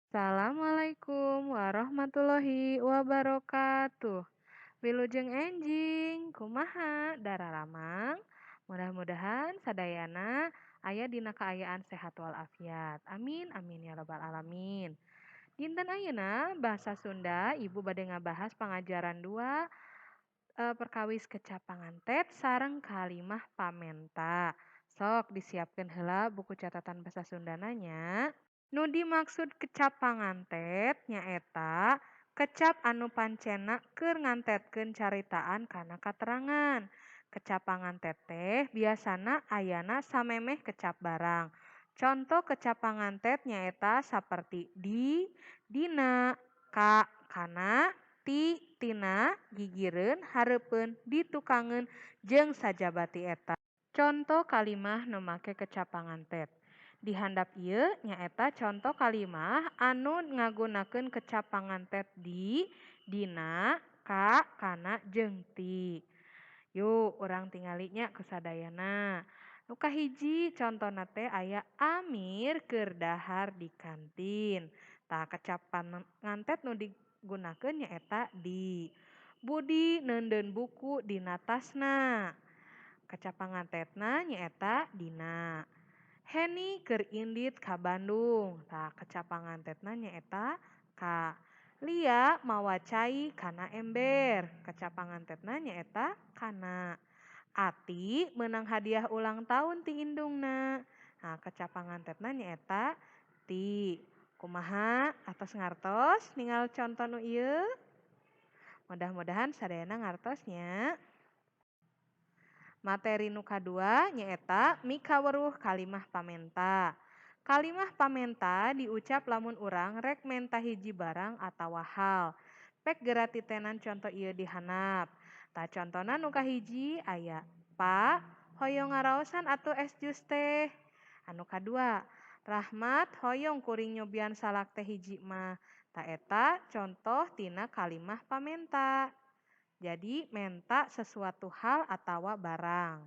Assalamualaikum warahmatullahi wabarakatuh. Wilujeng enjing, kumaha dararamang? Mudah-mudahan sadayana aya dina kaayaan sehat walafiat. Amin amin ya rabbal alamin. Dinten ayeuna bahasa Sunda Ibu bade ngabahas pangajaran 2 perkawis kecap pangantet sareng kalimah pamenta. Sok disiapkeun heula buku catatan bahasa Sundana nya. Nu dimaksud kecap pangantet nyaeta kecap anu pancena keur ngantetkeun caritaan kana katerangan. Kecap pangantet teh biasana ayana samemeh kecap barang. Conto kecap pangantet nyaeta saperti di, dina, ka, kana, ti, tina, gigireun, hareupeun, ditukangeun, jeung sajabati eta. Conto kalimah nu make kecap pangantet. Di handap ieu nyaeta conto kalimah anu ngagunakeun kecap pangantet di, dina, ka, kana, jeung ti. Yuk urang tingali nya ku sadayana. Nu kahiji contona teh aya Amir keur dahar di kantin. Tah kecap pangantet nu digunakeun nyaeta di. Budi neundeun buku dina tasna. Kecap pangantetna nyaeta dina. Heni keur indit ka Bandung. Tah kecap pangantetna nyaeta ka. Lia mawa cai kana ember. Kecap pangantetna nyaeta kana. Ati meunang hadiah ulang tahun ti indungna. Nah, kecap pangantetna nyaeta ti. Kumaha atos ngartos ningal conto nu ieu? Mudah-mudahan sadayana ngartos nya. Materi nu kadua nyaeta mikaweruh kalimah pamenta. Kalimah pamenta diucap lamun urang rek menta hiji barang atawa hal. Pek geura titenan conto ieu di handap. Tah contona nu kahiji aya Pa, hoyong ngaraosan atuh es jus teh. Anu kadua, Rahmat hoyong kuring nyobian salak teh hiji mah. Tah eta contoh tina kalimah pamenta. Jadi menta sesuatu hal atawa barang.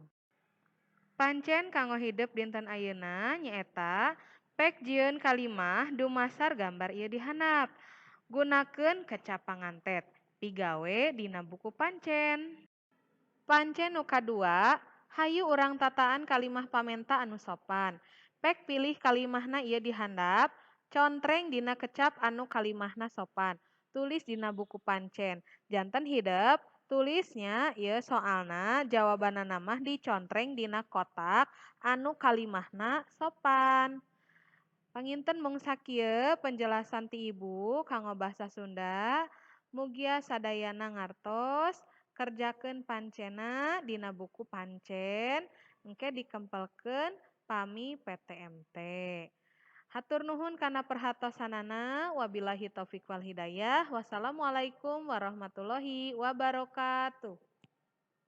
Pancen kanggo hidep dinten ayeuna nyaeta pek jieun kalimah dumasar gambar ieu di handap. Gunakeun kecap pangantet. Pigawe dina buku pancen. Pancen nu kadua, hayu urang tataan kalimah pamenta anu sopan. Pek pilih kalimahna ieu di handap, contreng dina kecap anu kalimahna sopan. Tulis dina buku pancen. Janten hidep, tulisnya ieu soalna jawabanana mah dicontreng dina kotak anu kalimahna sopan. Panginten mung sakieu penjelasan ti Ibu kanggo bahasa Sunda. Mugia sadayana ngartos, kerjakeun pancena dina buku pancen, engke dikempelkeun pami PTMT. Hatur nuhun kana perhatosanana, wabillahi taufik wal hidayah. Wassalamualaikum warahmatullahi wabarakatuh.